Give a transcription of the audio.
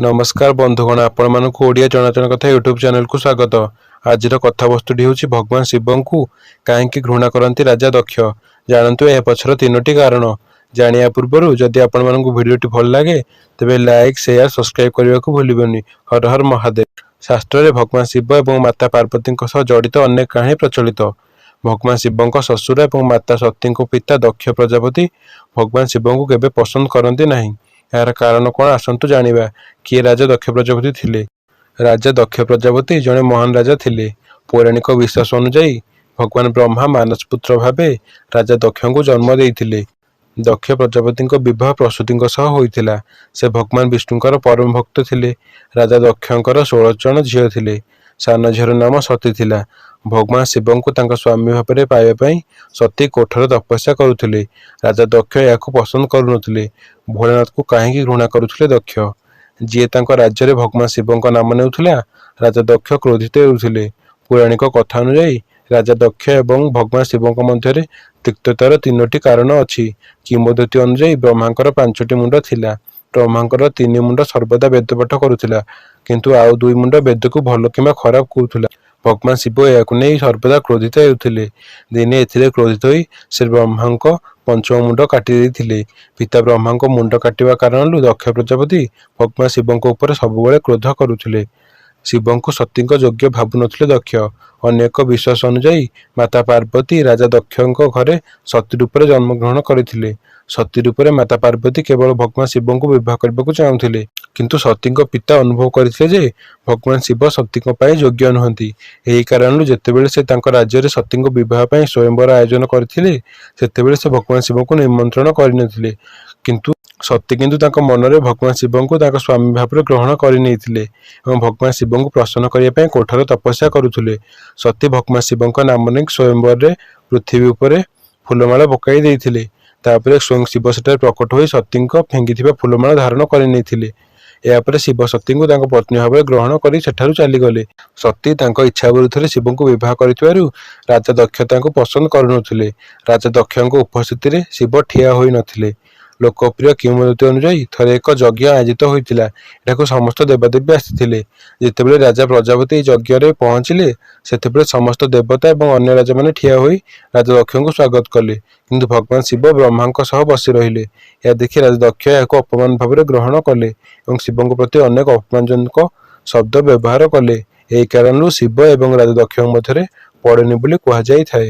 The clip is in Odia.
ନମସ୍କାର ବନ୍ଧୁଗଣ, ଆପଣମାନଙ୍କୁ ଓଡ଼ିଆ ଜଣାଜଣା କଥା ୟୁଟ୍ୟୁବ୍ ଚ୍ୟାନେଲକୁ ସ୍ୱାଗତ। ଆଜିର କଥାବସ୍ତୁଟି ହେଉଛି ଭଗବାନ ଶିବଙ୍କୁ କାହିଁକି ଘୃଣା କରନ୍ତି ରାଜା ଦକ୍ଷ। ଜାଣନ୍ତୁ ଏହା ପଛର ତିନୋଟି କାରଣ। ଜାଣିବା ପୂର୍ବରୁ ଯଦି ଆପଣମାନଙ୍କୁ ଭିଡ଼ିଓଟି ଭଲ ଲାଗେ, ତେବେ ଲାଇକ୍, ସେୟାର, ସବସ୍କ୍ରାଇବ୍ କରିବାକୁ ଭୁଲିବେନି। ହର ହର ମହାଦେବ। ଶାସ୍ତ୍ରରେ ଭଗବାନ ଶିବ ଏବଂ ମାତା ପାର୍ବତୀଙ୍କ ସହ ଜଡ଼ିତ ଅନେକ କାହାଣୀ ପ୍ରଚଳିତ। ଭଗବାନ ଶିବଙ୍କ ଶ୍ୱଶୁର ଏବଂ ମାତା ସତୀଙ୍କ ପିତା ଦକ୍ଷ ପ୍ରଜାପତି ଭଗବାନ ଶିବଙ୍କୁ କେବେ ପସନ୍ଦ କରନ୍ତି ନାହିଁ। ଏହାର କାରଣ କଣ, ଆସନ୍ତୁ ଜାଣିବା। କିଏ ରାଜା ଦକ୍ଷ ପ୍ରଜାପତି ଥିଲେ? ରାଜା ଦକ୍ଷ ପ୍ରଜାପତି ଜଣେ ମହାନ ରାଜା ଥିଲେ। ପୌରାଣିକ ବିଶ୍ୱାସ ଅନୁଯାୟୀ ଭଗବାନ ବ୍ରହ୍ମା ମାନସ ପୁତ୍ର ଭାବେ ରାଜା ଦକ୍ଷଙ୍କୁ ଜନ୍ମ ଦେଇଥିଲେ। ଦକ୍ଷ ପ୍ରଜାପତିଙ୍କ ବିବାହ ପ୍ରସୂତିଙ୍କ ସହ ହୋଇଥିଲା। ସେ ଭଗବାନ ବିଷ୍ଣୁଙ୍କର ପରମ ଭକ୍ତ ଥିଲେ। ରାଜା ଦକ୍ଷଙ୍କର 16 ଜଣ ଝିଅ ଥିଲେ। ସାନ ଝିଅର ନାମ ସତୀ ଥିଲା। ଭଗବାନ ଶିବଙ୍କୁ ତାଙ୍କ ସ୍ୱାମୀ ଭାବରେ ପାଇବା ପାଇଁ ସତୀ କଠୋର ତପସ୍ୟା କରୁଥିଲେ। ରାଜା ଦକ୍ଷ ଏହାକୁ ପସନ୍ଦ କରୁନଥିଲେ। ଭୋଳାନାଥଙ୍କୁ କାହିଁକି ଘୃଣା କରୁଥିଲେ ଦକ୍ଷ? ଯିଏ ତାଙ୍କ ରାଜ୍ୟରେ ଭଗବାନ ଶିବଙ୍କ ନାମ ନେଉଥିଲା, ରାଜା ଦକ୍ଷ କ୍ରୋଧିତ ହେଉଥିଲେ। ପୌରାଣିକ କଥା ଅନୁଯାୟୀ ରାଜା ଦକ୍ଷ ଏବଂ ଭଗବାନ ଶିବଙ୍କ ମଧ୍ୟରେ ତିକ୍ତତାର ତିନୋଟି କାରଣ ଅଛି। କିମ୍ବଦନ୍ତୀ ଅନୁଯାୟୀ ବ୍ରହ୍ମାଙ୍କର ପାଞ୍ଚଟି ମୁଣ୍ଡ ଥିଲା। ବ୍ରହ୍ମାଙ୍କର ତିନି ମୁଣ୍ଡ ସର୍ବଦା ବେଦ ପାଠ କରୁଥିଲା, କିନ୍ତୁ ଆଉ ଦୁଇ ମୁଣ୍ଡ ବେଦକୁ ଭଲ କିମ୍ବା ଖରାପ କହୁଥିଲା। ଭଗବାନ ଶିବ ଏହାକୁ ନେଇ ସର୍ବଦା କ୍ରୋଧିତ ହେଉଥିଲେ। ଦିନେ ଏଥିରେ କ୍ରୋଧିତ ହୋଇ ସେ ବ୍ରହ୍ମାଙ୍କ ପଞ୍ଚମ ମୁଣ୍ଡ କାଟି ଦେଇଥିଲେ। ପିତା ବ୍ରହ୍ମାଙ୍କ ମୁଣ୍ଡ କାଟିବା କାରଣରୁ ଦକ୍ଷ ପ୍ରଜାପତି ଭଗବାନ ଶିବଙ୍କ ଉପରେ ସବୁବେଳେ କ୍ରୋଧ କରୁଥିଲେ। ଶିବଙ୍କୁ ସତୀଙ୍କ ଯୋଗ୍ୟ ଭାବୁନଥିଲେ ଦକ୍ଷ। ଅନ୍ୟ ଏକ ବିଶ୍ୱାସ ଅନୁଯାୟୀ ମାତା ପାର୍ବତୀ ରାଜା ଦକ୍ଷଙ୍କ ଘରେ ସତୀ ରୂପରେ ଜନ୍ମଗ୍ରହଣ କରିଥିଲେ। ସତୀ ରୂପରେ ମାତା ପାର୍ବତୀ କେବଳ ଭଗବାନ ଶିବଙ୍କୁ ବିବାହ କରିବାକୁ ଚାହୁଁଥିଲେ। କିନ୍ତୁ ସତୀଙ୍କ ପିତା ଅନୁଭବ କରିଥିଲେ ଯେ ଭଗବାନ ଶିବ ସତୀଙ୍କ ପାଇଁ ଯୋଗ୍ୟ ନୁହନ୍ତି। ଏହି କାରଣରୁ ଯେତେବେଳେ ସେ ତାଙ୍କ ରାଜ୍ୟରେ ସତୀଙ୍କ ବିବାହ ପାଇଁ ସ୍ୱୟଂବର ଆୟୋଜନ କରିଥିଲେ, ସେତେବେଳେ ସେ ଭଗବାନ ଶିବଙ୍କୁ ନିମନ୍ତ୍ରଣ କରିନଥିଲେ। କିନ୍ତୁ ସତୀ କିନ୍ତୁ ତାଙ୍କ ମନରେ ଭଗବାନ ଶିବଙ୍କୁ ତାଙ୍କ ସ୍ୱାମୀ ଭାବରେ ଗ୍ରହଣ କରିନେଇଥିଲେ ଏବଂ ଭଗବାନ ଶିବଙ୍କୁ ପ୍ରସନ୍ନ କରିବା ପାଇଁ କଠୋର ତପସ୍ୟା କରୁଥିଲେ। ସତୀ ଭଗବାନ ଶିବଙ୍କ ନାମ ନେଇ ସ୍ୱୟଂବରରେ ପୃଥିବୀ ଉପରେ ଫୁଲମାଳ ପକାଇ ଦେଇଥିଲେ। ତାପରେ ସ୍ୱୟଂ ଶିବ ସେଠାରେ ପ୍ରକଟ ହୋଇ ସତୀଙ୍କ ଫିଙ୍ଗିଥିବା ଫୁଲମାଳ ଧାରଣ କରିନେଇଥିଲେ। ଏହାପରେ ଶିବ ସତୀଙ୍କୁ ତାଙ୍କ ପତ୍ନୀ ଭାବରେ ଗ୍ରହଣ କରି ସେଠାରୁ ଚାଲିଗଲେ। ସତୀ ତାଙ୍କ ଇଚ୍ଛା ବିରୁଦ୍ଧରେ ଶିବଙ୍କୁ ବିବାହ କରିଥିବାରୁ ରାଜା ଦକ୍ଷ ତାଙ୍କୁ ପସନ୍ଦ କରୁନଥିଲେ। ରାଜା ଦକ୍ଷଙ୍କ ଉପସ୍ଥିତିରେ ଶିବ ଠିଆ ହୋଇନଥିଲେ। ଲୋକପ୍ରିୟ କିମ୍ବଦନ୍ତୀ ଅନୁଯାୟୀ ଥରେ ଏକ ଯଜ୍ଞ ଆୟୋଜିତ ହୋଇଥିଲା। ଏଠାକୁ ସମସ୍ତ ଦେବାଦେବୀ ଆସିଥିଲେ। ଯେତେବେଳେ ରାଜା ପ୍ରଜାପତି ଏହି ଯଜ୍ଞରେ ପହଞ୍ଚିଲେ, ସେତେବେଳେ ସମସ୍ତ ଦେବତା ଏବଂ ଅନ୍ୟ ରାଜାମାନେ ଠିଆ ହୋଇ ରାଜା ଦକ୍ଷଙ୍କୁ ସ୍ୱାଗତ କଲେ। କିନ୍ତୁ ଭଗବାନ ଶିବ ବ୍ରହ୍ମାଙ୍କ ସହ ବସି ରହିଲେ। ଏହା ଦେଖି ରାଜା ଦକ୍ଷ ଏହାକୁ ଅପମାନ ଭାବରେ ଗ୍ରହଣ କଲେ ଏବଂ ଶିବଙ୍କ ପ୍ରତି ଅନେକ ଅପମାନଜନକ ଶବ୍ଦ ବ୍ୟବହାର କଲେ। ଏହି କାରଣରୁ ଶିବ ଏବଂ ରାଜା ଦକ୍ଷଙ୍କ ମଧ୍ୟରେ ପଡ଼େନି ବୋଲି କୁହାଯାଇଥାଏ।